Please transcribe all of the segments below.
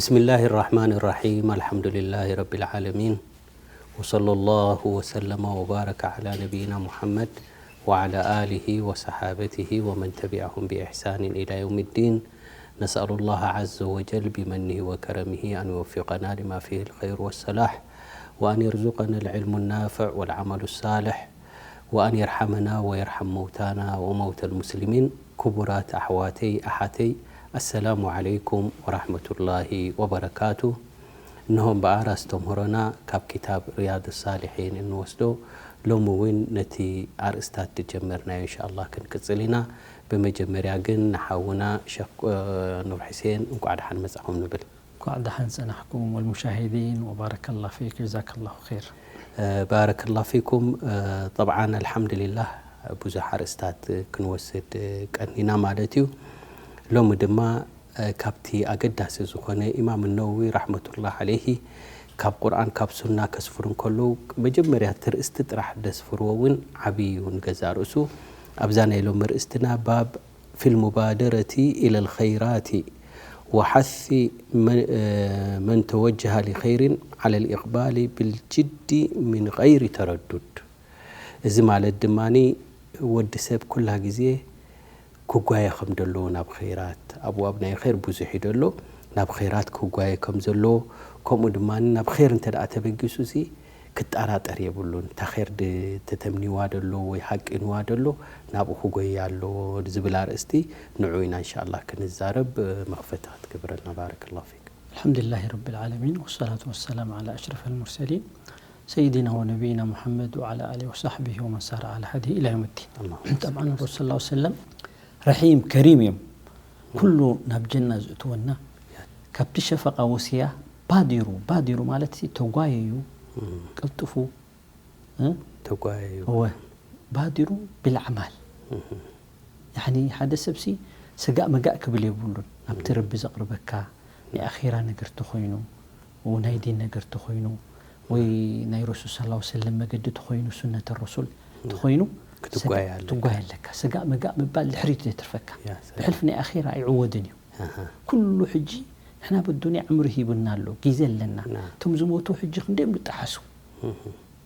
بسم الله الرحمن الرحيم. الحمد لله رب العالمين. وصلى الله وسلم وبارك على نبينا محمد وعلى آله وصحابته ومن تبعهم بإحسان إلى يوم الدين. نسأل الله عز وجل بمنه وكرمه أن يوفقنا لما فيه الخير والصلاح، وأن يرزقنا العلم النافع والعمل الصالح، وأن يرحمنا ويرحم موتانا وموتى المسلمين. ክቡራት ኣሕዋተይ ኣሓተይ፣ ኣሰላሙ ዓለይኩም ወራሕመቱላሂ ወበረካቱ። እንሆ እምበኣር ኣስተምህሮና ካብ ክታብ ሪያድ ሳሊሒን እንወስዶ፣ ሎሚ እውን ነቲ ኣርእስታት ዝጀመርናዮ እንሻኣላህ ክንቅጽል ኢና። ብመጀመርያ ግን ንሓውና ሸኽ ኑር ሕሴን እንቋዕ ደሓን መጻኹም ንብል። እንኳዕ ደሓን ጸናሕኩም ወልሙሻሂዲን ወባረከላሁ ፊክ ጀዛከላሁ ኸይር። ባረከላሁ ፊኩም። ጠብዓን ኣልሓምዱሊላህ ብዙሕ ኣርእስታት ክንወስድ ቀኒና ማለት እዩ። ሎሚ ድማ ካብቲ ኣገዳሲ ዝኾነ ኢማም ነወዊ ራሕመቱላህ ዓለይሂ ካብ ቁርኣን ካብ ሱና ከስፍሩ እንከለዉ መጀመርያ እቲ ርእስቲ ጥራሕ ደስፍርዎ እውን ዓብዪ እዩ ንገዛእ ርእሱ። ኣብዛ ናይ ሎሚ ርእስትና ባብ في المبادرة إلى الخيرات وحث من من توجه لخير على الإقبال بالجد من غير تردد። እዚ ማለት ድማ ወዲ ሰብ ኩላ ግዜ ክጓየ ከም ደሎ ናብ ኸይራት ኣብዋብ ናይ ኸይር ብዙሕ እዩ ደሎ ናብ ኸይራት ክጓየ ከም ዘሎ ከምኡ ድማ ናብ ኸይር እንተ ደኣ ተበጊሱ ሲ ክጠራጠር የብሉን። እታ ኸይር ድ- ተተምኒዋ ደሎ ወይ ሃቂንዋ ደሎ ናብኡ ክጎይ ኣለዎ ዝብል ኣርእስቲ ንዑ ኢና እንሻላ ክንዛረብ። መኽፈቲ ክትገብረልና። ባረከላሁ ፊክ። الحمد لله رب العالمين والصلاة والسلام على أشرف المرسلين سيدنا ونبينا محمد وعلى آله وصحبه ومن سار على هديه إلى يوم الدين. اللهم صل طبعا الرسول صلى الله عليه وسلم رحيم كريم እዮም። ኩሉ ናብ ጀና ዝእትወና ካብቲ ሸፈቃ ወሲያ ባዲሩ ባዲሩ ማለት ሲ ተጓየዩ ቀልጥፉ እ? ተጓየዩ እወ ባዲሩ ቢልዓማል ያኒ ሓደ ሰብ ሲ ስጋእ መጋእ ክብል የብሉን ናብቲ ረቢ ዘቕርበካ ናይ ኣኼራ ነገር ተኾይኑ ወይ ናይ ዲን ነገር ተኾይኑ ወይ ናይ ረሱል ስ ላ ሰለም መገዲ ተኾይኑ ሱነት ረሱል ተኾይኑ ክትጓየ ኣለካ። ትጓየ ኣለካ ስጋእ መጋእ ምባል ድሕሪት ዘትርፈካ ያ ሰላም። ብሕልፊ ናይ ኣኼራ ኣይዕወድን እዩ ኣሃ። ኩሉ ሕጂ ንሕና በዱንያ ዕምሪ ሂቡና ኣሎ ግዜ ኣለና ና። እቶም ዝሞቱ ሕጂ ክንደዮም ዝጠሓሱ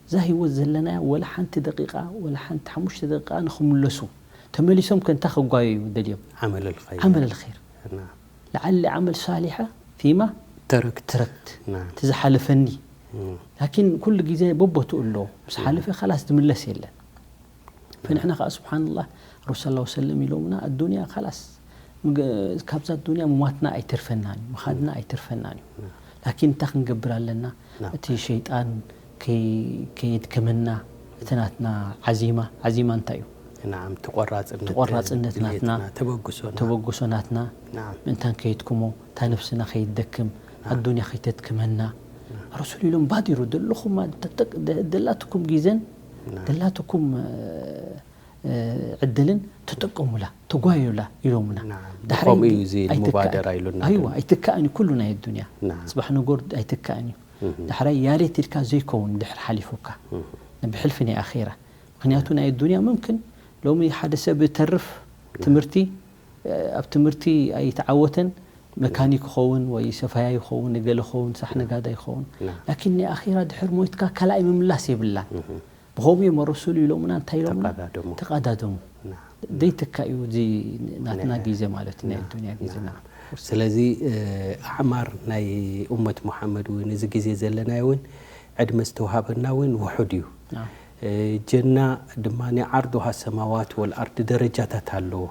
እዛ ህይወት ዘለናያ ወላ ሓንቲ ደቂቃ ወላ ሓንቲ ሓሙሽተ ደቂቃ ንኽምለሱ ተመሊሶም ከንታ ክጓየዩ ደልዮም ዓመል ልኸይር ዓመል ልኸይር ና። ለዓሊ ዓመል ሳሊሐ ፊማ ተረክት ተረክት ና። እቲ ዝሓለፈኒ ም። ላኪን ኩሉ ግዜ በቦትኡ ኣሎ ምስ ሓለፈ ካላስ ዝምለስ የለን ፈንሕና ከዓ ስብሓንላህ ረሱል ላ ሰለም ኢሎምና ኣዱንያ ካላስ ምግ- ካብዛ ኣዱንያ ሙማትና ኣይተርፈናን እዩ ምኻድና ኣይተርፈናን እዩ ላኪን እንታይ ክንገብር ኣለና ናም። እቲ ሸይጣን ከይ- ከየድክመና እቲ ናትና ዓዚማ ዓዚማ እንታይ እዩ ናም ተቆራፅነት ተቆራፅነት ናትና ድልየትና፣ ተበግሶና ተበግሶ ናትና ናም። ምእንታን ከየድክሞ እታ ነፍስና ከይትደክም ኣዱንያ ከይተድክመና ረሱል ኢሎም ባዲሩ ዘለኹም ደላትኩም ግዘን ደላትኩም ዕድልን ተጠቀሙላ ተጓየዩላ ኢሎምና ናም። ዳሕራይ ብኸምኡ እዩ እዚ ኣይትካእን- ሙባደራ ኢሉና ኣይዋ ግን። ኣይትካእን እዩ ኩሉ ናይ ኣዱንያ ናም። ፅባሕ ንጎር ኣይትካእን እዩ ዳሕራይ ያሬት ኢልካ ዘይከውን ድሕር ሓሊፉካ ብሕልፊ ናይ ኣኼራ ምክንያቱ ናይ ኣዱንያ ምምክን ሎሚ ሓደ ሰብ ተርፍ ትምህርቲ ኣብ ትምህርቲ ኣይተዓወተን መካኒክ ይኸውን ወይ ሰፋያ ይኸውን ገለ ይኸውን ሳሕ ነጋዳ ይኸውን ና። ላኪን ናይ ኣኺራ ድሕር ሞይትካ ካልኣይ ምምላስ የብላን ብኸምኡ እዮም ረሱል ኢሎምና እንታይ ኢሎምና ተቃዳደሙ። ተቃዳደሙ ና። ዘይትካ እዩ እዚ ናትና ናይ- ግዜ ማለት ናይ ና። ኣዱንያ ግዜ ና። ና ስለዚ እ፣ ኣዕማር ናይ ኡመት ሙሓመድ እውን እዚ ግዜ ዘለናዮ እውን ዕድመ ዝተውሃበና እውን ውሑድ እዩ ና። ጀና ድማ ዓርዱሃ ሰማዋት ወልኣርድ ደረጃታት ኣለዎ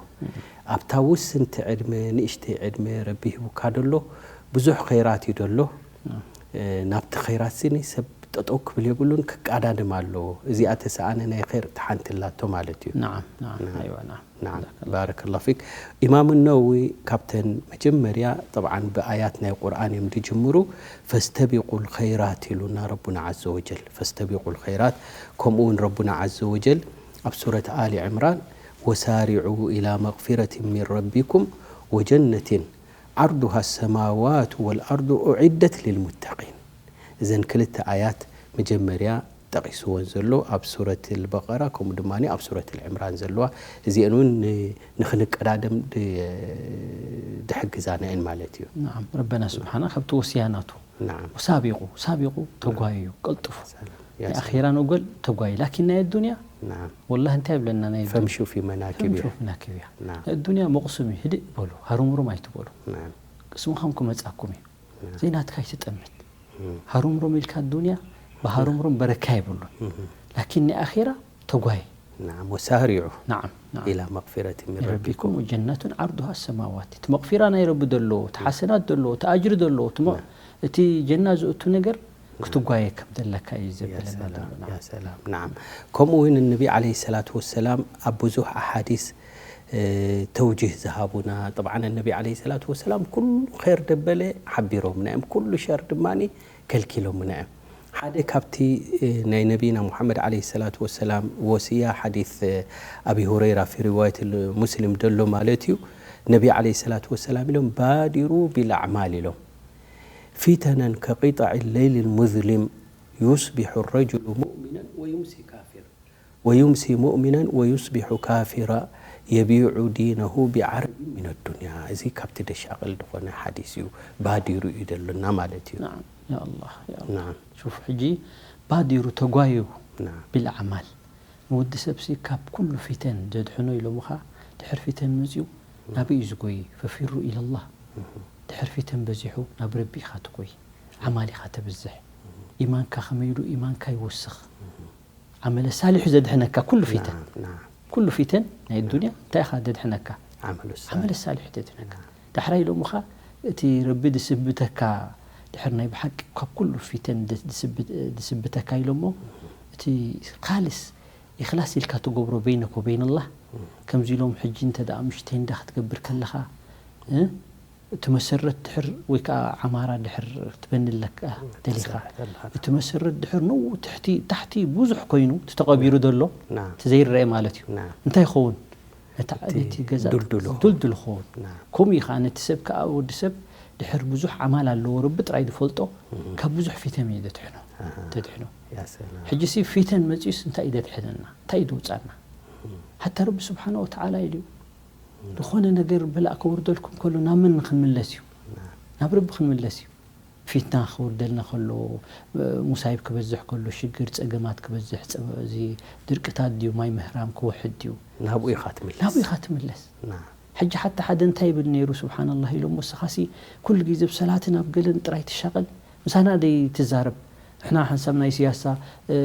ኣብታ ውስንቲ ዕድመ ንእሽተይ ዕድመ ረቢ ሂቡካ ደሎ ብዙሕ ኸይራት እዩ ደሎ ናብቲ ኸይራት ስኒ ሰብ ጠጠው ክብል የብሉን ክቃዳድም ኣለዎ እዚኣ ተሰኣነ ናይ ኸይር ተሓንቲ ላቶ ማለት እዩ ናዓም ናዓም ኣይዋ ናዓም ናዓም ባረከላሁ ፊክ ኢማም ነወዊ ካብተን መጀመርያ ጠብዓን ብኣያት ናይ ቁርኣን እዮም ዝጅምሩ ፈስተቢቁ ልኸይራት ኢሉና ረቡና ዓዘ ወጀል ፈስተቢቁ ልኸይራት ከምኡ እውን ረቡና ዓዘ ወጀል ኣብ ሱረት ኣሊ ዕምራን ወሳሪዑ ኢላ መቕፊረት ሚን ረቢኩም ወጀነትን ዓርዱሃ ሰማዋት ወልኣርዱ ኡዒደት ልልሙተቂን እዘን ክልተ ኣያት መጀመርያ ጠቒስወን ዘሎ ኣብ ሱረት ኣልበቐራ፣ ከምኡ ድማ ኣብ ሱረት ኣልዕምራን ዘለዋ፣ እዚአን እውን ን-፣ ንኽንቀዳደም ድ-፣ ድሕግዛና እየን ማለት እዩ። ናዓም፣ ረበና ስብሓና ካብቲ ወስያ ናቱ፣ ናዓም። ሳቢቁ፣ ሳቢቁ፣ ተጓየዩ፣ ቀልጥፉ። ሰላም። ያ ሰላም። ንኣኼራ ንጎል ተጓየ። ላኪን ናይ ኣዱንያ፣ ናዓም። ወላሂ እንታይ ይብለና ናይ ኣዱንያ? ፈምሹ ፊ መናኪቢሃ። ፈምሹ ፊ መናኪቢሃ። ናዓም። ናይ ኣዱንያ መቕሱም እዩ፣ ህድእ በሉ፣ ሃሩምሩም ኣይትበሉ። ናዓም። ቅስምኻም ክመጻኩም እዩ። ናዓም። ዘይናትካ ኣይትጠምት። እም። ሃሩምሩም ኢልካ ኣዱንያ፣ ብሃሩምሩም በረካ የብሉን። እም። ላኪን ናይ ኣኼራ ተጓየ። ናዓም፣ ወሳሪዑ ናዓም፣ ናዓም። ኢላ መቕፊረት ሚን ረቢኩም። ረቢኩም ወጀነቱን ዓርዱሃ ሰማዋት። እቲ መቕፊራ ናይ ረቢ ደሎ፣ እቲ ሓሰናት ደሎ፣ እቲ ኣጅሪ ደሎ፣ እቲ መ-፣ ናዓም። እቲ ጀና ዝእቱ ነገር ክትጓየ ከም ዘለካ እዩ ያ ዘብለና ሰላም፣ ዘሎ። ያ ሰላም። ናዓም። ከምኡ እውን ነቢ ዓለይሂ ሰላቱ ወሰላም ኣብ ብዙሕ ኣሓዲስ፣ እ፣ ተውጂህ ዝሃቡና። ጠብዓን ነቢ ዓለይሂ ሰላቱ ወሰላም ኩሉ ኸይር ደበለ ሓቢሮምና እዮም፣ ኩሉ ሸር ድማ ከልኪሎምና እዮም። ሓደ ካብቲ፣ እ፣ ናይ ነቢና ሙሓመድ ዓለይሂ ሰላቱ ወሰላም ወስያ፣ ሓዲስ፣ እ፣ ኣቢ ሁረይራ ፊ ሪዋየት ሙስሊም ደሎ ማለት እዩ። ነቢ ዓለይሂ ሰላቱ ወሰላም ኢሎም፣ "ባዲሩ ቢል ኣዕማል" ኢሎም። "ፊተነን ከቂጣዕ ለይል ሙዝሊም፣ ዩስቢሑ ረጅሉ ሙእሚነን ወዩምሲ ካፊር፣ ወዩምሲ ሙእሚነን ወዩስቢሑ ካፊራ፣ የቢዑ ዲነሁ ቢዓረዲ ሚን ዱንያ።" እዚ ካብቲ ደሻቕል ዝኾነ ሓዲስ እዩ፣ ባዲሩ እዩ ደሎና ማለት እዩ። ናዓም፣ ያ ኣላህ፣ ያ ኣላህ። ናዓም። ሹፍ፣ ሕጂ ባዲሩ ተጓዩ ናዓም። ቢል ኣዕማል። ንወዲ ሰብሲ ካብ ኩሉ ፊተን ዘድሕኖ ኢሎምኻ፣ ድሕር ፊተን መጺኡ ናበይ እዩ ዝጎይ? ፈፊሩ ኢለላህ። እህ። ድሕር ፊተን በዚሑ ናብ ረቢ ኢኻ ትጎይ። ዓማል ኢኻ ተብዝሕ። እህ። ኢማንካ ከመይ ኢሉ ኢማንካ ይወስኽ። እህ። ዓመለ ሳሊሑ ዘድሕነካ ኩሉ ፊተን። ናዓም፣ ናዓም። ኩሉ ፊተን ናይ ዱንያ እንታይ ኢኻ ዘድሕነካ? ዓመሉ ሳሊሕ። ዓመለ ሳሊሕ ዘድሕነካ። ናዓም። ዳሕራይ ኢሎምኻ እቲ ረቢ ዝስብተካ ድሕር ናይ ብሓቂ ካብ ኩሉ ፊተን ድ-፣ ዝስብት-፣ ዝስብተካ ኢሎሞ፣ እቲ ካልስ ኢኽላስ ኢልካ ትገብሮ በይነክ ወበይን ኣላህ፣ እም። ከምዚ ኢሎም ሕጂ እንተ ደኣ ምሽ ቴንዳ ክትገብር ከለኻ፣ እ? እቲ መሰረት ድሕር ወይ ከዓ ዓማራ ድሕር ክትበኒ ኣለካ እም። ደሊኻ፣ ትሰርሕ ዘለኻ። እቲ መሰረት ድሕር ንኡ ትሕቲ፣ ታሕቲ ብዙሕ ኮይኑ፣ እቲ ተቐቢሩ ዘሎ፣ ናም። እቲ ዘይረአ ማለት እዩ። ናም። እንታይ ይኸውን? ነቲ፣ እቲ ነቲ ገዛ ዱልዱል ይኸውን። ዱልዱል ይኸውን። ናም። ከምኡ እዩ ከዓ ነቲ ሰብ ከዓ ወዲ ሰብ ድሕር ብዙሕ ዓማል ኣለዎ፣ ረቢ ጥራይ ዝፈልጦ፣ እም። ካብ ብዙሕ ፊተን እዩ ዘድሕኖ፣ ኣሃ። ዘድሕኖ። ያ ሰላም። ሕጂ ሲ ፊተን መፂኡስ እንታይ እዩ ዘድሕነና? እንታይ እዩ ዘውፃና? እም። ሓታ ረቢ ስብሓነ ወተዓላ ኢሉ እዩ። እም። ዝኾነ ነገር በላእ ከውርደልኩም ከሎ ናብ መን ንክንምለስ እዩ? ናም። ናብ ረቢ ክንምለስ እዩ። ፊትና ክወርደልና ከሎ፣ መሳይብ ክበዝሕ ከሎ፣ ሽግር፣ ጸገማት ክበዝሕ፣ ጸ-፣ እዚ ድርቅታት ድዩ፣ ማይ ምህራም ክወሕድ ድዩ? ናብኡ ኢኻ ትምለስ። ናብኡ ኢኻ ትምለስ። ናም። ሕጂ ሓታ ሓደ እንታይ ይብል ነይሩ፣ ስብሓንላህ ኢሎሞ፣ ንስኻሲ ኩሉ ግዜ ብሰላትን ኣብ ገለን ጥራይ ትሻቐል፣ ምሳና ደይ ትዛረብ? ንሕና ሓንሳብ ናይ ስያሳ፣ እ፣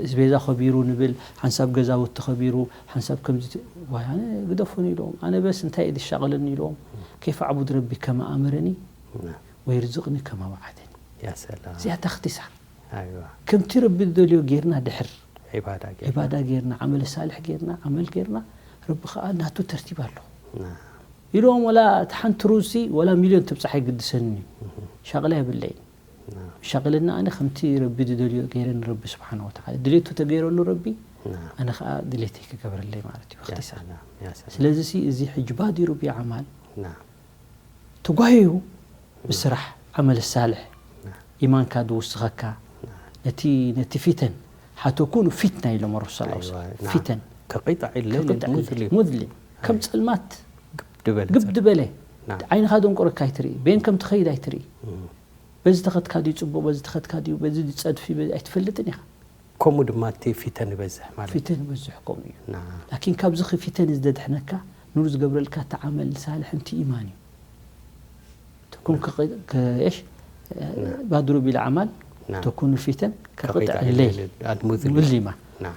ኣስቤዛ ኸቢሩ ንብል፣ ሓንሳብ ገዛውቲ ኸቢሩ፣ ሓንሳብ ከምዚ ት-፣ ዋይ፣ ኣነ ግደፉኒ ኢሎም። ኣነ በስ እንታይ እዩ ዝሻቐለኒ ኢሎም፣ ከይፈ ኣዕቡድ ረቢ ከማ ኣመረኒ፣ ናም። ወይርዝቕኒ ከማ ወዓደኒ። ያ ሰላም። እዚኣ ተኽቲሳ። ኣይዋ። ከምቲ ረቢ ዝደልዮ ጌርና ድሕር ዒባዳ ጌርና። ዒባዳ ጌርና፣ ዓመል ሳልሕ ጌርና፣ ዓመል ጌርና፣ ረቢ ኸዓ ናቱ ተርቲብ ኣለዎ። ናም። ኢሎም ወላ እታ ሓንቲ ሩዝሲ ወላ ሚልዮን ትብጻሕ ኣይግድሰንን እዩ። እህ። ሻቕላ የብለይን። ናም። ሻቕለና ኣነ ከምቲ ረቢ ዝደልዮ ገይረ ንረቢ ስብሓነ ወተዓላ። ድሌቱ ተገይረሉ ረቢ፣ ናም። ኣነ ኸዓ ድሌተይ ክገብረለይ ማለት እዩ። ያ እኽትሳር። ሰላም፣ ያ ሰላም። ስለዚ ሲ እዚ ሕጂ ባዲሩ ቢዓማል ናም። ተጓየዩ ብስራሕ ዓመል ሳልሕ፣ ናም። ኢማንካ ዝውስኸካ፣ ናም። ነቲ፣ ነቲ ፊተን፣ ሓተኩኑ ፊትና ኢሎም ረሱል ሰለላሁ ዐለይሂ ወሰለም። ኣይዋ፣ ናም። ፊተን። ከቂጣዕ ለይል ከቂጣዕ ሙዝሊም። ሙዝሊም። ከም ኣይ። ጸልማት ግብ ዝበለ ግብ ጸልማት። ዝበለ። ናም። ዓይንኻ ደንቆረካ ኣይትርኢ። በየን ከም ትኸይድ ኣይትርኢ። እም። በዚ ተኸድካ ድዩ ጽቡቕ፣ በዚ ተኸድካ ድዩ፣ በዚ ድዩ ጸድፊ፣ በዚ ኣይትፈልጥን ኢኻ። ከምኡ ድማ እቲ ፊተን ይበዝሕ ማለት እዩ። ፊተን ይበዝሕ ከምኡ እዩ። ናም። ላኪን ካብዚ ኸ ፊተን እዚ ዘድሕነካ፣ ኑር ዝገብረልካ እቲ ዓመል ሳልሕ፣ እቲ ኢማን እዩ። ተኩኑ ከ-፣ ከ-፣ እሽ፣ ናም። ባድሩ ቢል ኣዕማል፣ ናም። ተኩኑ ፊተን ከቂጣዕ ከቂጣዕ ለይል ለይል ኣልሙዝሊም። ሙዝሊማ። ናም።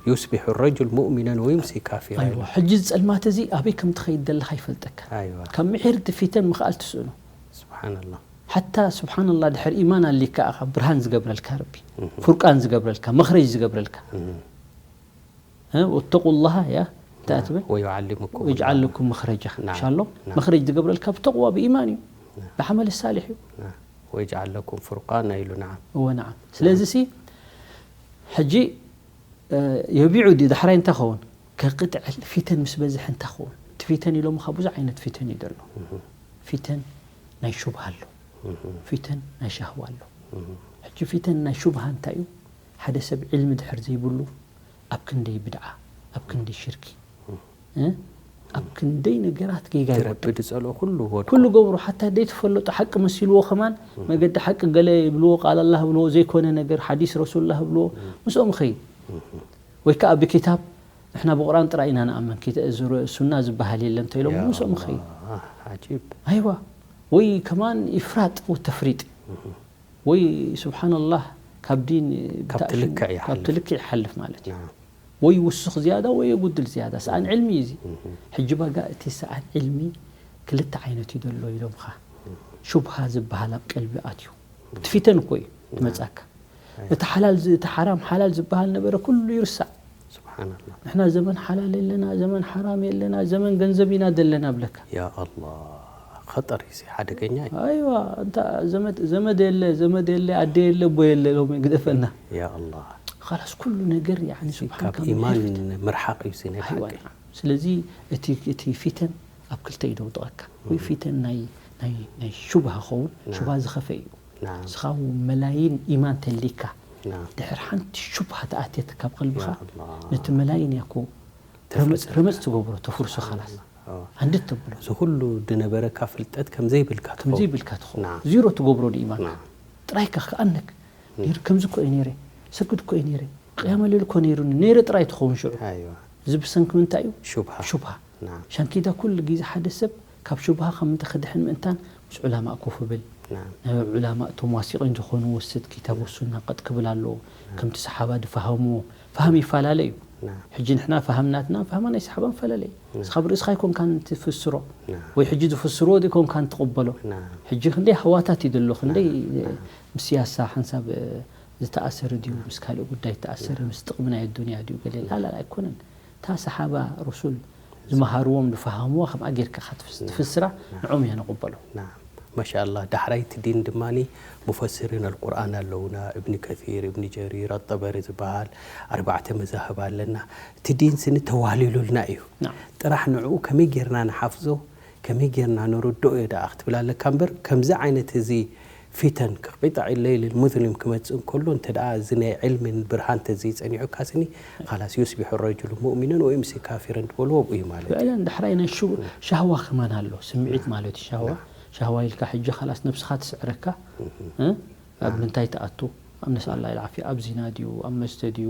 ዩስቢሑ ረጁል ሙእሚነን ወዩምሲ ካፊራ ኣይዋ፣ ይብል። ሕጂ እዚ ጸልማት እዚ ኣበይ ከም ትኸይድ ዘለኻ ይፈልጠካ። ኣይዋ። ካብ ምሒር እቲ ፊተን ምኽኣል ትስእኖ። ስብሓንላህ። ሓታ ስብሓንላህ ድሕር ኢማን ኣሊካ ኢኻ ብርሃን ዝገብረልካ ረቢ። እህ። ፉርቃን ዝገብረልካ፣ መኽረጅ ዝገብረልካ። እህ። እ፣ ወተቁላሃ ያ፣ እንታይ ናም። ትብል? ወዩዓሊሙኩም ወይጅዓል ላሁ። ለኩም መኽረጃ። ናም። ኢንሻ ኣላህ። ናም። መኽረጅ ዝገብረልካ ብተቕዋ ብኢማን እዩ። ናም። ብዓመል ሳሊሕ እዩ። ናም። ወይጅዓል ለኩም ፉርቃና ኢሉ፣ ናም። እወ፣ ናም። ስለዚ ሲ፣ ሕጂ፣ እ፣ የቢዑ ድዩ ዳሕራይ እንታይ ኸውን? ከቅጥዕል ፊተን ምስ በዝሐ እንታይ ኸውን? እቲ ፊተን ኢሎምኻ ብዙሕ ዓይነት ፊተን እዩ ዘሎ። እህ። ፊተን ናይ ሹብሃ ኣሎ። እህ። ፊተን ናይ ሻህዋ ኣሎ። እህ። ሕጂ ፊተን ናይ ሹብሃ እንታይ እዩ? ሓደ ሰብ ዕልሚ ድሕር ዘይብሉ ኣብ ክንደይ ብድዓ፣ ኣብ ክንደይ ሽርኪ፣ እ? ኣብ ክንደይ ነገራት ጌጋ ይወድቕ። ዝጸልኦ ኩሉ ወድቁ። ኩሉ ገብሩ ሓታ ዘይተፈለጡ ሓቂ መሲልዎ ከማን መገዲ ሓቂ ገለ ይብልዎ ቃል ኣላህ ይብልዎ ዘይኮነ ነገር ሓዲስ ረሱሉላህ ይብልዎ ምስኦም ኸይድ ወይ ከዓ ብኪታብ ንሕና ብቁርኣን ጥራይ ኢና ንኣምን ኪተ- ዙረ- ሱና ዝበሃል የለን ተኢሎም ምስኦም ኸይድ ዓጂብ። ኣይዋ ወይ ከማን ኢፍራጥ ወተፍሪጥ ወይ ስብሓንላህ ካብ ዲን ካብቲ ብታሽ- ልክዕ ይሓልፍ። ካብቲ ልክዕ ይሓልፍ ማለት እዩ ናም። ወይ ውሱኽ ዝያዳ ወይ የጉድል ዝያዳ ሰኣን ዕልሚ እዩ እዚ ሕጂ ባጋ እቲ ሰኣን ዕልሚ ክልተ ዓይነት እዩ ዘሎ ኢሎምኻ ሹብሃ ዝበሃል ኣብ ቀልቢ ኣትዩ ትፊተን እኮ እዩ ትመጻካ እቲ ሓላል ዝ- እቲ ሓራም ሓላል ዝበሃል ነበረ ኩሉ ይርሳዕ ስብሓንላህ። ንሕና ዘመን ሓላል የለና ዘመን ሓራም የለና ዘመን ገንዘብ ኢና ዘለና ብለካ ያ ኣላህ ኸጠር እዩ ሓደገኛ እዩ። ኣይዋ እንታ ዘመድ ዘመድ የለ ዘመድ የለ ኣደ የለ ኣቦ የለ ሎሚ ግደፈና ያ ኣላህ ኻላስ ኩሉ ነገር ያኒ ካብ ስብሓንካ ኢማን ምርሓቕ እዩ እዚ ናይ ኣይዋ ብሓቂ። ስለዚ እቲ እቲ ፊተን ኣብ ክልተ እዩ ደውጥቐካ ወይ ፊተን ናይ ናይ ናይ ሹብሃ ኸውን ሹብሃ ዝኸፈ እዩ ናም ንስኻ እውን መላይን ኢማን ተሊካ ናም ድሕር ሓንቲ ሹብሃ ተኣትየት ካብ ቀልብኻ ያ ኣላህ። ነቲ መላይን ያኮ ተፍርስ። ረመፅ ትገብሮ ተፍርሶ ኻላስ ኣዎ። ኣንድት ተብሎ እዚ ኩሉ ድነበረካ ፍልጠት ከም ዘይብልካ ትኸውን። ከምዘይብልካ ትኸውን ናም ዚሮ ትገብሮ ንኢማን ናም ጥራይካ ከኣነክ ነይሩ ከምዚ እኮ እዩ ነይረ ሰግድ እኮ እዩ ነይረ ቅያመ ሌል እኮ ነይሩኒ ነይረ ጥራይ ትኸውን ሽዑ ኣይዋ እዚ ብሰንኪ ምንታይ እዩ ሹብሃ ሹብሃ ናም ሻንኪዳ ኩሉ ግዜ ሓደ ሰብ ካብ ሹብሃ ከም እንተ ክድሕን ምእንታን ምስ ዑላማእ ኮፍ ብል ናም ናብ ዑላማእ እቶም ዋሲቂን ዝኾኑ ወስድ ኪታብ ወሱና ቀጥ ክብል ኣለዎ ከምቲ ሰሓባ ድፈሃምዎ ፋህም ይፈላለ እዩ ናም ሕጂ ንሕና ፋህም ናትና ፋህማ ናይ ሰሓባ ንፈላለ እዩ ንስኻ ብርእስኻ ይኮንካን ትፍስሮ ናም ወይ ሕጂ ዝፍስርዎ ዘይኮንካን ትቕበሎ ናም ሕጂ ክንደይ ሃዋታት እዩ ዘሎ ክንደይ ምስ ያሳ ሓንሳብ ዝተኣሰረ ድዩ ምስ ካልእ ጉዳይ ዝተኣሰረ ምስ ጥቕሚ ናይ ኣዱንያ ድዩ ገለ ላላ ኣይኮነን እታ ሰሓባ ረሱል ዝመሃርዎም ዝፈሃምዋ ከምኣ ጌርካ ኢኻ ትፍስ- ትፍስራ ንዖም እያ ንቕበሎ ናም ማሻኣላህ። ዳሕራይ እቲ ዲን ድማ ሙፈስሪን ኣልቁርኣን ኣለውና። እብኒ ከሲር፣ እብኒ ጀሪር፣ ኣጠበሪ ዝበሃል ኣርባዕተ መዛህብ ኣለና። እቲ ዲን ስኒ ተዋህሊሉልና እዩ። ናም ጥራሕ ንዕኡ ከመይ ጌርና ንሓፍዞ ከመይ ጌርና ንርድኦ እዮ ደኣ ክትብል ኣለካ እምበር ከምዚ ዓይነት እዚ ፊተን ከቂጣዕ ለይል ሙዝሊም ክመፅእ እንከሎ እንተ ደኣ እዚ ናይ ዕልምን ብርሃን ተዘይፀኒዑካ ስኒ ኻላስ ዩስቢሑ ረጅሉ ሙእሚነን ወይምሲ ካፊረን ዝበልዎ ኣብኡ እዩ ማለት እዩ። ብዕለን ዳሕራይ ናይ ሽው- ሻህዋ ከማን ኣሎ ስምዒት ማለት እዩ ሻህዋ ሻህዋ ኢልካ ሕጂ ኻላስ ነብስኻ ትስዕረካ እ? ኣብ ምንታይ ትኣቱ ኣብ ነስኣላ ኢልዓፊ ኣብ ዚና ድዩ ኣብ መስተ ድዩ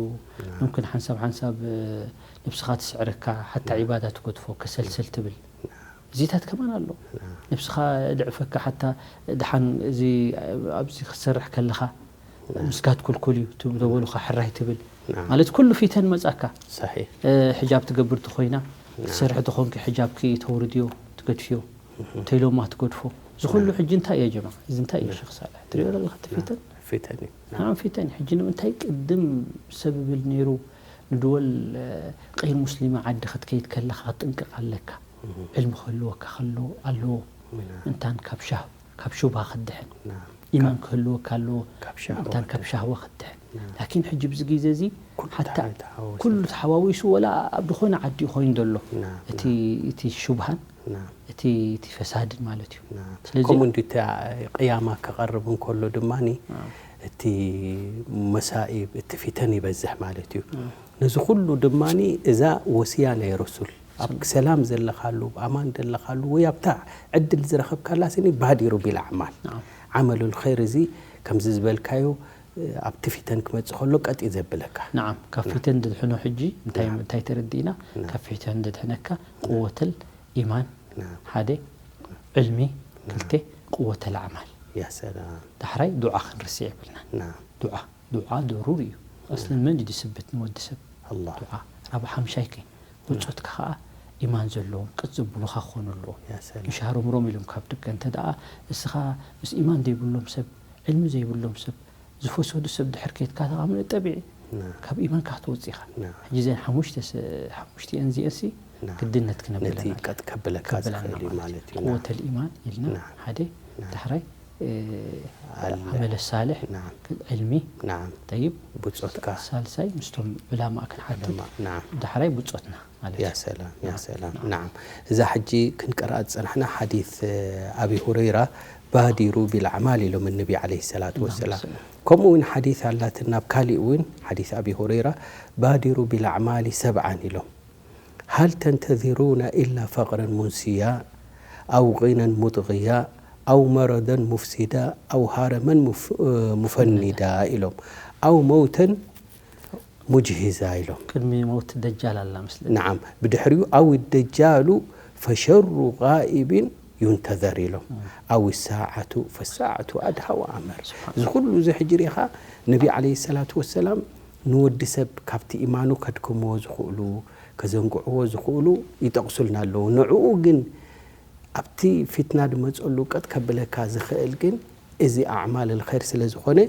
ሙምክን ሓንሳብ ሓንሳብ እ፣ ነብስኻ ትስዕረካ ሓታ ዒባዳ ትገድፎ ከሰልሰል ትብል እዚታት ከማን ኣሎ ነብስኻ ድዕፈካ ሓታ ድሓን እዚ ኣብዚ ክትሰርሕ ከለኻ ምስጋድ ኩልኩል እዩ ትብ- ተበሉኻ ሕራይ ትብል ናም። ማለት ኩሉ ፊተን መጻካ ሰሒሕ እ፣ ሕጃብ ትገብር ተኾይና ትሰርሕ ተኾንኪ ሕጃብኪ ተውርድዮ ትገድፍዮ ተይሎማ ትገድፎ እዚ ኩሉ ሕጂ እንታይ እየ ጀማ እዚ እንታይ እዩ ሸክ ሳልሕ ትሪኦ ዘለኻ እቲ ፊተን ፊተን እዩ። ናም ፊተን እዩ። ሕጂ ንምንታይ ቅድም ሰብ ይብል ነይሩ ንድወል እ፣ ቀይር ሙስሊማ ዓዲ ክትከይድ ከለኻ ክትጥንቀቕ ኣለካ ዕልሚ ክህልወካ ከሎ ኣለዎ እንታን ካብ ሻህ ካብ ሹብሃ ክትድሕን ናም ኢማን ክህልወካ ኣለዎ ካብ ሻህዋ እንታን ካብ ሻህዋ ክትድሕን ላኪን ሕጂ ብዚ ግዜ እዚ ኩሉ ሓታ ተሓዋዊሱ። ኩሉ ተሓዋዊሱ ወላ ኣብ ዝኾነ ዓዲ ኮይኑ ዘሎ ናም እቲ እቲ ሹብሃን ናም እቲ እቲ ፈሳድን ማለት እዩ ናም ስለዚ ከምኡ እንዲ እቲ ቅያማ ክቐርብ እንከሎ ድማ እቲ መሳኢብ እቲ ፊተን ይበዝሕ ማለት እዩ። ነዚ ኩሉ ድማ እዛ ወስያ ናይ ረሱል ኣብ ሰላም ዘለኻሉ ኣብ ኣማን ዘለኻሉ ወይ ኣብታ ዕድል ዝረኸብካላ ስኒ ባዲሩ ቢል ኣዕማል ናም። ዓመሉል ኸይር እዚ ከምዚ ዝበልካዮ ኣብቲ ፊተን ክመፅእ ከሎ ቀጥ እዩ ዘብለካ። ናዓም ካብ ፊተን ድድሕኖ ሕጂ እንታይ እንታይ ተረዲእና ካብ ፊተን ድድሕነካ ቅወተል ኢማን ሓደ ዕልሚ ክልተ ቅወተል ኣዕማል ያ ሰላም ዳሕራይ ዱዓ ክንርስዕ የብልናን ናም ዱዓ ዱዓ ደሩር እዩ ኣስለን መን ድዩ ድስብት ንወዲ ሰብ ኣላህ ዱዓ ራብ ሓምሻይ ከ ብፆትካ ከዓ ኢማን ዘለዎም ቀጥ ዘብሉኻ ክኾኑ ኣለዎ ያ ሰላም ምሽ ሃሮምሮም ኢሎም ካብ ደቀ እንተ ደኣ እስኻ ምስ ኢማን ዘይብሎም ሰብ ዕልሚ ዘይብሎም ሰብ ዝፈሰዱ ሰብ ድሕር ከይትካ ተቓምነ ጠቢዒ ናም ካብ ኢማንካ ክትወፅእ ኢኻ ናም ሕጂ ዘን ሓሙሽተ ስ- ሓሙሽቲኤን እዚኤንሲ ናም ግድነት ክነብለና ነቲ ኣለና። ቀጥ ከብለካ ከብለና ዝኽእል እዩ ማለት ማለት እዩ እዩ። ቅወተል ኢማን ኢልና ናም ሓደ ናም ዳሕራይ እ፣ ኣለ። ዓመለ ሳልሕ ናም ዕልሚ ናም ጠይብ ብፆትካ ሳልሳይ ምስቶም ዕላማ ክንሓትት ዕላማ ናም ዳሕራይ ብፆትና ማለት ያ እዩ ሰላም ያ ሰላም ናም እዛ ሕጂ ክንቀርኣ ዝፀናሕና ሓዲት እ፣ ኣቢ ሁረይራ ባዲሩ ቢልኣዕማል ኢሎም ነቢ ዓለይሂ ሰላቱ ወሰላም ሰላም። ከምኡ እውን ሓዲት ኣላትና ኣብ ካሊእ እውን ሓዲት ኣቢ ሁረይራ ባዲሩ ቢልኣዕማሊ ሰብዓን ኢሎም። هل تنتظرون إلا فقرا منسيا أو غنى مطغيا أو مرضا مفسدا أو هرما مف- مفندا ኢሎም። أو موتا مجهزا ኢሎም። ቅድሚ መውት ደጃል ኣላ ምስለ نعم ብድሕሪኡ أو الدجال فشر غائب ينتظر ኢሎም። أو الساعة فالساعة أدهى وأمر እዚ ኩሉ እዚ ሕጂ ሪኢኻ ነቢ عليه الصلاة والسلام ንወዲ ሰብ ካብቲ ኢማኑ ከድክምዎ ዝኽእሉ ከዘንግዕዎ ዝኽእሉ ይጠቕሱልና ኣለዉ። ንዕኡ ግን ኣብቲ ፊትና ድመፀሉ ቀጥ ከብለካ ዝኽእል ግን እዚ ኣዕማል الخير ስለ ዝኾነ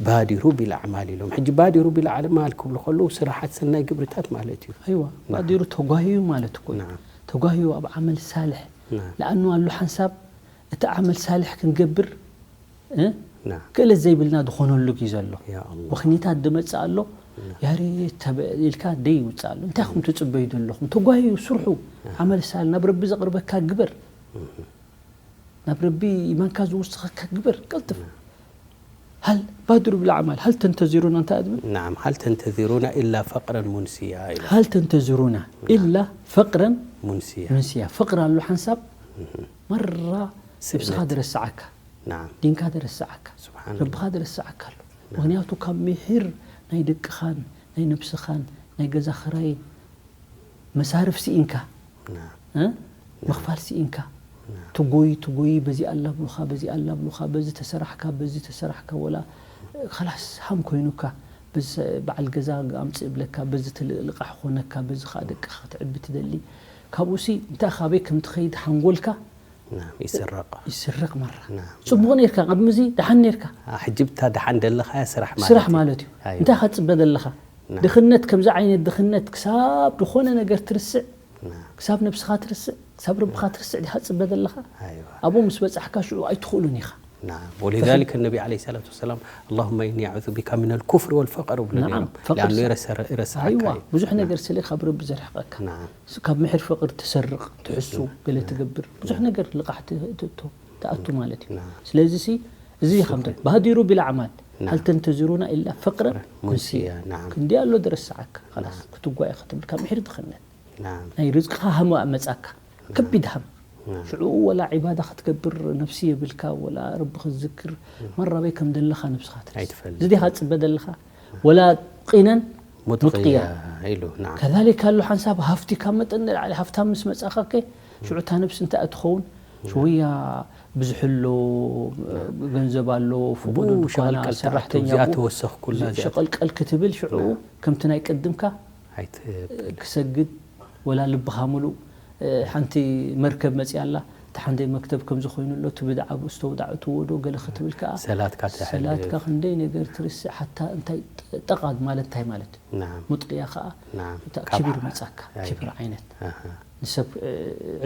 ባዲሩ ቢልኣዕማል ኢሎም። ሕጂ ባዲሩ ቢልኣዕማል ክብሉ ከለዉ ስራሓት ሰናይ ግብርታት ማለት እዩ። ኣይዋ ባዲሩ ተጓህዩ ማለት እኮ እዩ። نعم ተጓህዩ ኣብ ዓመል ሳልሕ نعم ለኣኑ ኣሎ ሓንሳብ እቲ ዓመል ሳልሕ ክንገብር እ? نعم ክእለት ዘይብልና ዝኾነሉ ግዜ ኣሎ። يا الله ምኽኒታት ድመፅእ ኣሎ። ያሬት ተበ- ኢልካ ደይ ይውፅእ ኣሎ። እንታይ ኹም ትፅበዩ ዘለኹም? ተጓህዩ ስርሑ። ዓመል ሳል ናብ ረቢ ዘቕርበካ ግበር። ናብ ረቢ ኢማንካ ዝውስኸካ ግበር። ቀልጥፍ። هل بادروا بالأعمال هل تنتظرون እንታይ እያ ትብል? نعم هل تنتظرون إلا فقرا منسيا ኢሎም። هل تنتظرون إلا فقرا منسيا منسيا ፍቕሪ ኣሎ ሓንሳብ መራ ነብስኻ ስእነት ደረስዓካ نعم ዲንካ ደረስዓካ سبحان الله ረብኻ ደረስዓካ ኣሎ። ምኽንያቱ ካብ ምሒር ናይ ደቅኻን ናይ ነብስኻን ናይ ገዛ ኽራይን መሳርፍ ስኢንካ نعم እ? ምኽፋል ስኢንካ ትጎይ ትጎይ በዚ ኣላብሉኻ በዚ ኣላብሉኻ በዚ ተሰራሕካ በዚ ተሰራሕካ ወላ ከላስ ሃም ኮይኑካ በዚ ሰ- በዓል ገዛ ኣምፅእ ብለካ በዚ ትልእ ልቃሕ ኮነካ በዚ ከዓ ደቅኻ ክትዕቢ ትደሊ ካብኡሲ እንታይ ካበይ ከም ትኸይድ ሓንጎልካ نعم ይስረቕ ይስረቕ መራ نعم ፅቡቕ ነርካ ቅድሚ እዚ ደሓን ነርካ ሕጂ ብታ ደሓን ደለኻያ ስራሕ ማለት ስራሕ እዩ። ማለት እዩ ኣይዋ። እንታይ ከፅበ ዘለኻ نعم ድኽነት ከምዚ ዓይነት ድኽነት ክሳብ ዝኾነ ነገር ትርስዕ نعم ክሳብ ነብስኻ ትርስዕ ክሳብ ረብኻ ትርስዕ ዲኻ ፅበ ዘለኻ ኣይዋ ኣብኡ ምስ በፃሕካ ሽዑ ኣይትኽእሉን ኢኻ نعم ولذلك النبي عليه الصلاة والسلام اللهم إني أعوذ بك من الكفر والفقر ብሎ نعم ነይሮም فقر لأنه س- يرس- يرسعك ኣይዋ እዩ። ብዙሕ نعم ነገር ስለ ካብ ረቢ ዘርሕቐካ نعم ስ- ካብ ምሕር ፍቕር ትሰርቕ ትሕሱ ገለ ትገብር ብዙሕ ነገር ልቓሕ ት- ትእቶ- ትኣቱ ማለት እዩ نعم ስለዚ ሲ እዚ ከምተ ባዲሩ ቢልኣዕማል نعم هل تنتظرون إلا فقرا منسيا منسيا نعم ክንዲ ኣሎ ደረስዓካ خلاص ክትጓየ ክትብል ካብ ምሕር ድኽነት نعم ናይ ርዝቅኻ ሃም መጻካ ከቢድ ሃም نعم ሽዑ ወላ ዒባዳ ክትገብር ነብሲ የብልካ ወላ ረቢ ክትዝክር መራበይ ከም ደለኻ ነብስኻ ትርስ ኣይትፈልጥ። እዚ ዲኻ ትጽበ ደለኻ ወላ ቂነን مطغية مطغية ኢሉ نعم ከዛሊክ ኣሎ ሓንሳብ ሃፍቲ ካብ መጠን ንላዕሊ ሃፍታም ምስ መጻኻ ከ ሽዑ እታ ነብሲ እንታይ እትኸውን ሽውያ ብዝሕሎ ገንዘብ ኣሎ ፍቁድ ብኡ ድኳና ሸቐልቀል ተኣቱ፣ ሰራሕተኛ እዚኣ ብኡ ተወሰኽኩላ እዚኣ ሸቐልቀል ክትብል ሽዑ ከምቲ ናይ ቅድምካ ኣይትብል ክሰግድ ወላ ልብኻ ሙሉእ እ፣ ሓንቲ መርከብ መፅያ ኣላ እታ ሓንደይ መክተብ ከምዚ ኮይኑ ኣሎ እቲ ብድዓ ብኡ ዝተውዳዕ እትዎ ዶ ገለ ክትብል ከዓ ሰላትካ ትሕልፍ። ሰላትካ ክንደይ ነገር ትርስዕ ሓታ እንታይ ጠቓድ ማለት እንታይ ማለት እዩ نعم ሙጥቅያ ከዓ نعم እታ ካብ ክብር ሓ- መፃካ ኣይ- ክብር ዓይነት ኣሃ ንሰብ እ፣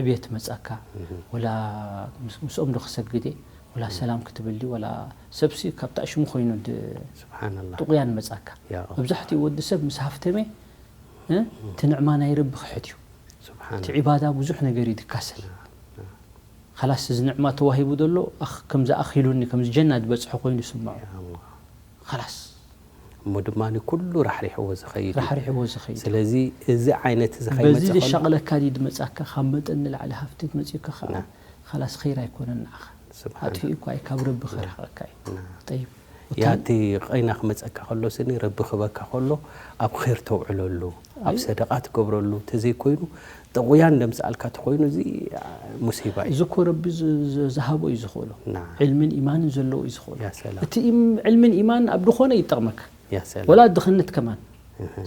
ዕብየት መፃካ ወላ ምስ- ምስኦም ዶ ክሰግድ እየ ወላ ሰላም ክትብል ድዩ ወላ ሰብሲ ካብ ጣሽሙ ኮይኑ ድ- سبحان الله ጥቑያን መፃካ يا الله መብዛሕትኡ ወዲ ሰብ ምስ ሃፍተመ እ፣ እቲ ንዕማ ናይ ረቢ ክሕድ እዩ سبحان እቲ الله ዒባዳ ብዙሕ ነገር እዩ ድካሰል ኻላስ እዚ ንዕማ ተዋሂቡ ዘሎ ኣኽ- ከምዚ ኣኺሉኒ ከምዚ ጀና ዝበፅሐ ኮይኑ ይስምዖ يا الله ኻላስ እሞ ድማ ኩሉ ራሕሪሕዎ ዝኸይድ እዩ። ራሕሪሕዎ ዝኸይድ ስለዚ እዚ ዓይነት እዚ በዚ ከይመፅእ ከሎ ዝሻቕለካ ድዩ ድመፃካ ካብ መጠን ንላዕሊ ሃፍቲ መፂኡካ ከዓ نعم ኻላስ ኸይር ኣይኮነን ንዓኻ سبحان ኣጥፊኡ እኳ እዩ ካብ ረቢ ክርሕቐካ እዩ نعم ጠይብ ያ እቲ ቐይና ክመፀካ ከሎ ስኒ ረቢ ክበካ ከሎ ኣብ ኸይር ተውዕለሉ ኣብ ኣይ- ሰደቃ ትገብረሉ ተዘይኮይኑ ጥቑያን ደምፅኣልካ ተኮይኑ እዚ ሙሲባ እዩ። እዚ እኮ ረቢ ዝ- ዝ- ዝሃቦ እዩ ዝኽእሎ نعم ዕልምን ኢማንን ዘለዎ እዩ ዝኽእሎ يا سلام እቲ ኢም- ዕልምን ኢማን ኣብ ድኾነ ይጠቕመካ يا سلام ወላ ድኽነት ከማን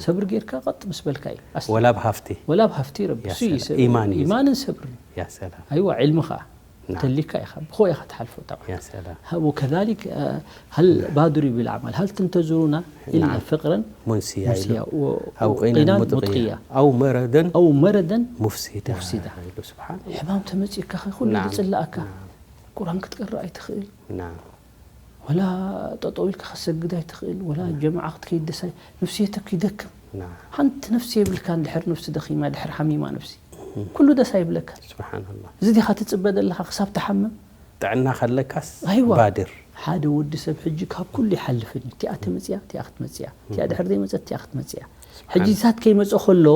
ሰብር ጌርካ ቀጥ ምስ በልካ እዩ ኣስሊ ወላ ብሃፍቲ ወላ ኣብ ሃፍቲ ረቢ يا እሱ እዩ سلام. ሰብር። ኢማን እዩ። ኢማንን ሰብርን يا سلام ኣይዋ ዕልምኻ نعم. ተሊካ ኢኻ ብኾ ኢኻ ትሓልፎ ጠብዓ يا سلام وكذلك هل بادروا بالأعمال هل تنتظرون إلا نعم. فقرا ሙንስያ ኢሉ منسيا و- أو غنى وغنى مطغيا مطغيا أو مرضا أو مرضا مفسدا مفسدا. ኢሉ ስብሓን ሕማም ተመፂእካ ኸ ኩሉ نعم. ድፅላእካ نعم. ቁርኣን ክትቀርእ ኣይትኽእል نعم. ወላ ጠጠው ኢልካ ክትሰግድ ኣይትኽእል ወላ ጀማዓ ክትከይድ ደሳይ ነፍስየተክ ይደክም نعم. ሓንቲ ነፍሲ የብልካ እንድሕር ነፍሲ ደኺማ ድሕር ሓሚማ ነፍሲ ኩሉ ደስ ኣይብለካ سبحان الله እዚ ዲኻ ትፅበ ዘለኻ ክሳብ ትሓምም ጥዕና ከለካስ ኣይዋ። ባድር። ሓደ ወዲ ሰብ ሕጂ ካብ ኩሉ ይሓልፍን እዩ። እቲኣ ትመፅያ፣ እቲኣ ክትመፅያ፣ እቲኣ ድሕር ዘይመፀት፣ እቲኣ ክትመፅያ። ስብሓን። ሕጂ ንሳት ከይመፀ ከሎ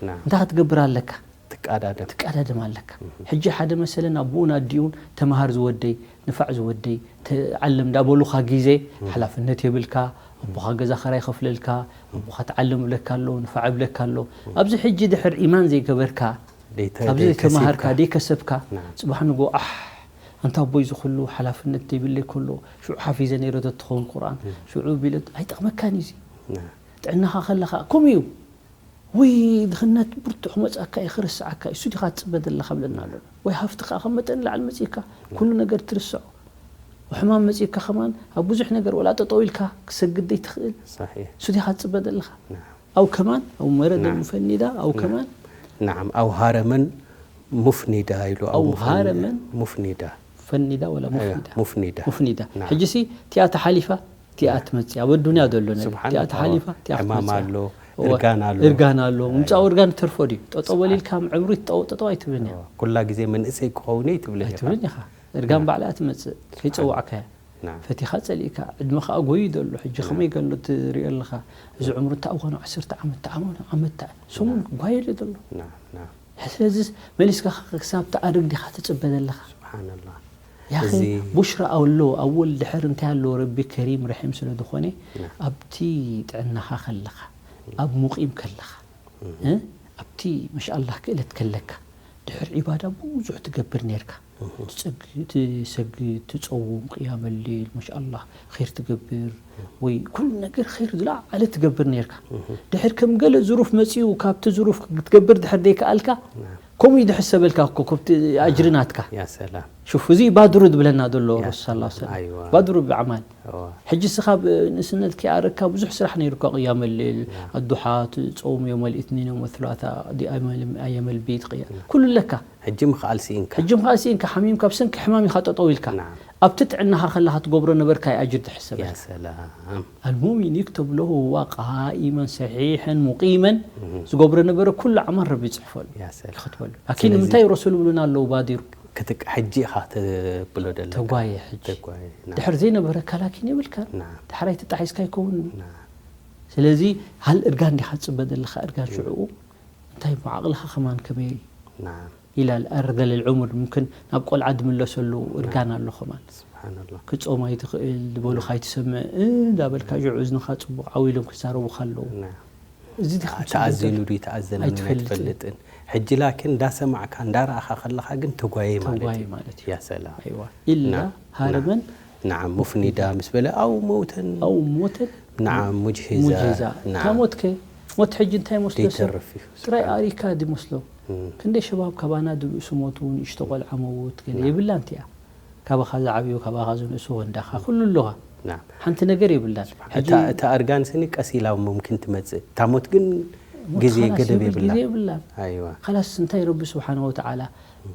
ና። እንታይ ክትገብር ኣለካ? ትቃዳደም። ትቀዳደም ኣለካ። ሕጂ ሓደ መሰለን ኣቦኡን ኣዲኡን ተምሃር ዝወደይ፣ ንፋዕ ዝወደይ፣ ተዓለም እንዳበሉኻ ግዜ ሓላፍነት የብልካ። ኣቦኻ ገዛ ኸራይ ይኸፍለልካ፣ ኣቦኻ ተዓለም ብለካ ኣሎ፣ ንፋዕ ብለካ ኣሎ። ኣብዚ ሕጂ ድሕር ኢማን ዘይገበርካ፣ ደይተ- ኣብዚ ደይከሲብካ። ዘይተምሃርካ፣ ደይከሰብካ፣ ናም። ፅባሕ ንጎ ኣሕ ኣንታ ኣቦይ ዝኽሉ ሓላፍነት ዘይብለይ ከሎ ሽዑ ሓፊዘ ነይረ ተትኸውን ቁርኣን ሽዑ ቢለ ኣይጠቕመካን እዩ እዚ። ና። ጥዕናኻ ከለኻ ከምኡ እዩ። ወይ ድኽነት ብርቱዕ ክመፅኣካ እዩ፣ ክርስዓካ እዩ። እሱ ዲኻ ትፅበ ዘለኻ ብለና ኣሎ። ወይ ሃፍቲ ከዓ ካብ መጠን ላዕሊ መፅእካ ኩሉ ነገር ትርስዖ። ሕማም መፅእካ ከማን ኣብ ብዙሕ ነገር ወላ ጠጠው ኢልካ ክሰግድ ዘይትኽእል ሳሒሕ። እሱ ዲኻ ትፅበ ዘለኻ። ና። ኣው ከማን ኣው መረደ ና። ፈኒዳ ኣው ከማን ናዓም፣ ኣው ሃረመን ሙፍኒዳ ኢሉ ኣው ሙፍኒ- ሃረመን ሙፍኒዳ። ፈኒዳ ወላ ኣይዋ፣ ሙፍኒዳ ሙፍኒዳ። ሙፍኒዳ ናም። ሕጂ ሲ እቲኣ ተሓሊፋ እቲኣ ትመፅእ ኣብ ኣዱንያ ዘሎ ነገር ስብሓን እቲኣ ኣላህ። ተሓሊፋ እቲኣ ዕማም ክትመፅእ ኣሎ፣ እወ፣ እርጋን ኣሎ። እርጋን ኣሎ። ምምፃኡ እርጋን ተርፎ ድዩ? ጠጠው በሊልካ ምዕምሩ ይጠው ጠጠው ኣይትብልን እያ። ኩላ ግዜ መንእሰይ ክኸውን እየ ትብለ ኢኻ። ኣይትብልን ኢኻ። እርጋን ባዕላ ትመፅእ ከይፀዋዕካ እያ። ናም። ፈቲኻ ፀሊእካ ዕድመ ከዓ ጎዩ ዘሎ ሕጂ ከመይ ገሎ ትሪኦ ኣለኻ? እዚ ዕምሩ እንታይ ኮነ? ዓሰርተ ዓመት ተዓመት ዓመት ሰሙን ጓየለ ዘሎ። ናም፣ ናም። ስለዚ መሊስካ ክሳብ ትኣርግ ዲኻ ትፅበ ዘለኻ? ስብሓንላህ። ያኺ እዚ ቡሽራ ኣሎ ኣወል ድሕር እንታይ ኣሎ ረቢ ከሪም ረሒም ስለ ዝኾነ ና። ኣብቲ ጥዕናኻ ከለኻ ኣብ ሙቂም ከለኻ እ? ኣብቲ መሻኣላህ ክእለት ከለካ ድሕር ዒባዳ ብዙሕ ትገብር ነርካ ትጸግ- ትሰግድ ትጸውም ቅያመ ሌል መሻኣላህ ኸይር ትገብር ወይ ኩሉ ነገር ኸይር ዝለዓለ ትገብር ነርካ ድሕር ከም ገለ ዝሩፍ መጺኡ ካብቲ ዝሩፍ ክትገብር ድሕር ዘይከኣልካ ከምኡ እዩ ዝሕሰበልካ እኮ ካብቲ ኣጅሪ ናትካ ያ ሰላም። ሹፍ እዚ ባድሩ ዝብለና ዘሎ ያ ረሱል ሰለላሁ ዐለይሂ ወሰለም ሰላም። ኣይዋ። ባድሩ ብኣዕማል ሕጂ ስኻ ንእስነትካ ኣረካ ብዙሕ ስራሕ ነይሩካ ቅያመ ሌል ኣዱሓ ትፀውም ዮም ልኢትኒን ዮም ثلاثاء ኣየመ ልቢት ቅያ ኩሉ ኣለካ ሕጂ ምኽኣል ስኢንካ። ሕጂ ምኽኣል ስኢንካ ሓሚምካ ብሰንኪ ሕማም ኢኻ ጠጠው ኢልካ ናም። ኣብቲ ጥዕናኻ ከለኻ ትገብሮ ነበርካ ኣጅር ትሕሰበልካ ያ ሰላም። المؤمن يكتب له هو قائما صحيحا مقيما ዝገብሮ ነበረ ኩሉ ኣዕማል ረቢ ይፅሕፈሉ ያ ሰላም። ይክትበሉ ላኪን ንምንታይ ረሱል ብሉና ኣለዉ ባዲሩ ክትቅ ሕጂ ኢኻ ተብሎ ደለካ። ተጓየ ሕጂ ተጓየ። ና። ድሕር ዘይነበረካ ላኪን የብልካ ና። ድሕራይ ተጣሒስካ ይከውን ና። ስለዚ ሃል እርጋን ዲኻ ትፅበ ዘለካ እርጋን ሽዕኡ እንታይ እሞ ዓቕልኻ ከማን ከመይ ና። ኢላ ኣርደል ዕሙር ምምክን ናብ ቆልዓ ዝምለሰሉ እርጋን ኣሎ ከማን ስብሓንላህ። ክጾም ኣይትኽእል ዝበሉኻ ኣይትሰምዕ እንዳበልካ ሽዑ እዝንኻ ፅቡቅ ዓው ኢሎም ክዛረቡኻ ኣለዉ ና። እዚ ዲኻ ተኣዚኑ ትፅበ ድዩ ተኣዘነ ኣይትፈልጥን። ኣይትፈልጥን። ሕጂ ላኪን እንዳሰማዕካ እንዳረኣኻ ከለኻ ግን ተጓየ ማለት ተጓየ እዩ። ማለት እዩ። ያ ሰላም። ኣይዋ ኢላ ና- ሃረመን ናዓም ሙፍኒዳ ምስ በለ ኣው መውተን ኣው ሞተን ናዓም ሙጅሂዛ ሙጅሂዛ ናዓም ታሞትከ ሞት ሕጂ እንታይ መስሎ ሰብ ደይተርፍ እዩ። ጥራይ ኣሪካ ድመስሎ እም። ክንደይ ሸባብ ካባና ድብእሱ ሞቱ ንእሽቶ ቆልዓ መውት ገለ የብላን እቲኣ ካባኻ ዝዓብዩ ካባኻ ዝንእሱ ወንዳኻ ኩሉ ኣለኻ ናም። ሓንቲ ነገር የብላን ሕጂ እታ እታ እርጋን ስኒ ቀስ ኢላ ሙምኪን ትመጽእ። እታ ሞት ግን ግዜ ሞት ገደብ ኻላስ የብላ። ግዜ የብላን ኣይዋ ካላስ እንታይ ረቢ ስብሓን ወተዓላ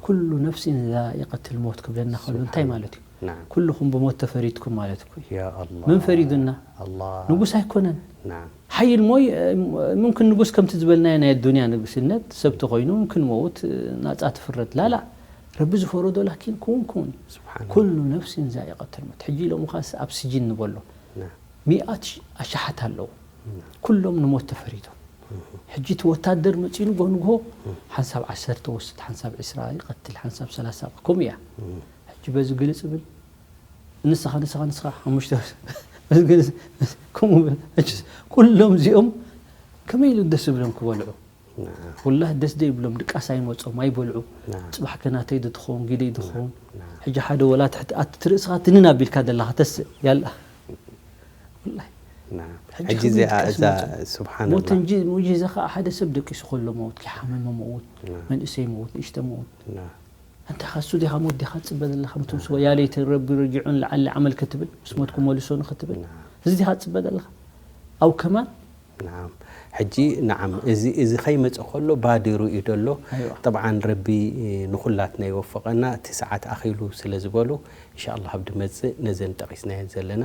ኩሉ ነፍሲን ዛኢቀትል ሞት ክብለና ከሎ እንታይ ማለት እዩ ናም። ኩልኹም ብሞት ተፈሪድኩም ማለት እኮ እዩ ያ ኣላህ። መን ፈሪዱና ኣላህ። ንጉስ ኣይኮነን ናም። ሓይል ሞይ ምምክን ንጉስ ከምቲ ዝበልናዮ ናይ ኣዱንያ ንጉስነት ሰብ ተኾይኑ ምምክን መውት ናፃ ትፍረድ ላላ ረቢ ዝፈረዶ ላኪን ክውን ክውን እዩ ስብሓን ኩሉ ነፍሲን ዛኢቀተል ሞት ሕጂ ኢሎም ኻስ ኣብ ስጅን ንበሎ ናም። ሚኣት ኣሽሓት ኣለዉ ኩሎም ንሞት ተፈሪዶም ሕጂ እቲ ወታደር መፂኡ ንጎ ንጎ ሓንሳብ ዓሰርተ ወስድ ሓንሳብ ዕስራ ይቐትል ሓንሳብ ሰላሳ ከምኡ እያ ሕጂ በዚ ግልፅ ብል ንስኻ ንስኻ ንስኻ ሓሙሽተ በዚ ግልፅ ከምኡ ብል ሕጂ ኩሎም እዚኦም ከመይ ኢሉ ደስ ዝብሎም ክበልዑ ናም። ወላሂ ደስ ዘይብሎም ድቃስ ኣይመፆም ኣይበልዑ ናም። ፅባሕ ከናተይ ዶ ትኸውን ጊደይ ዶ ትኸውን ናም። ሕጂ ሓደ ወላ ትሕቲ ኣቲ ትርእስኻ ትንን ኣቢልካ ዘለኻ ተስእ ያላ ወላሂ ናም። ሕጂ ሕጂ ከመይ እዚኣ ድቃስ እዛ መውት? ሞት ስብሓንላህ። እንጂ ሙዕጂዛ ከዓ ሓደ ሰብ ደቂሱ ከሎ መውት ክሓመመ መውት ናም። መንእሰይ መውት ንእሽተ መውት ናም። እንታይ ኻሱ ዲኻ ሞት ዲኻ ትፅበ ዘለኻ ምቶም ስዋ ያለይተን ረቢ ረጂዑን ለዓሊ ዓመል ክትብል ምስ ሞት ክመልሶ ንክትብል ናም። እዚ ዲኻ ትፅበ ዘለኻ ኣው ከማን ናም። ሕጂ ናዓም እዚ እዚ ከይመፀ ከሎ ባዲሩ እዩ ደሎ ኣይዋ። ጠብዓን ረቢ ንኹላትና ይወፈቐና እቲ ሰዓት ኣኺሉ ስለ ዝበሉ እንሻ ኣላህ ኣብ ድመፅእ ነዘን ጠቒስናየን ዘለና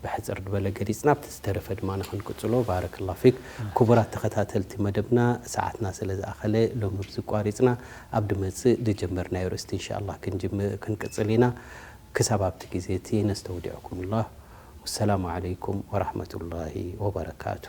ብሕፅር ድበለ ገሊፅና ኣብቲ ዝተረፈ ድማ ንክንቅፅሎ ባረከላ ፊክ ክቡራት ተኸታተልቲ መደብና ሰዓትና ስለ ዝኣኸለ ሎሚ ኣብዚ ቋሪፅና ኣብ ድመፅእ ድጀመርናዮ ርእስቲ እንሻ ኣላህ ክንጅም- ክንቅፅል ኢና ክሳብ ኣብቲ ግዜ እቲ ነስተውዲዕኩም ኣላህ። ወሰላሙ ዓለይኩም ወራህመቱላሂ ወበረካቱ።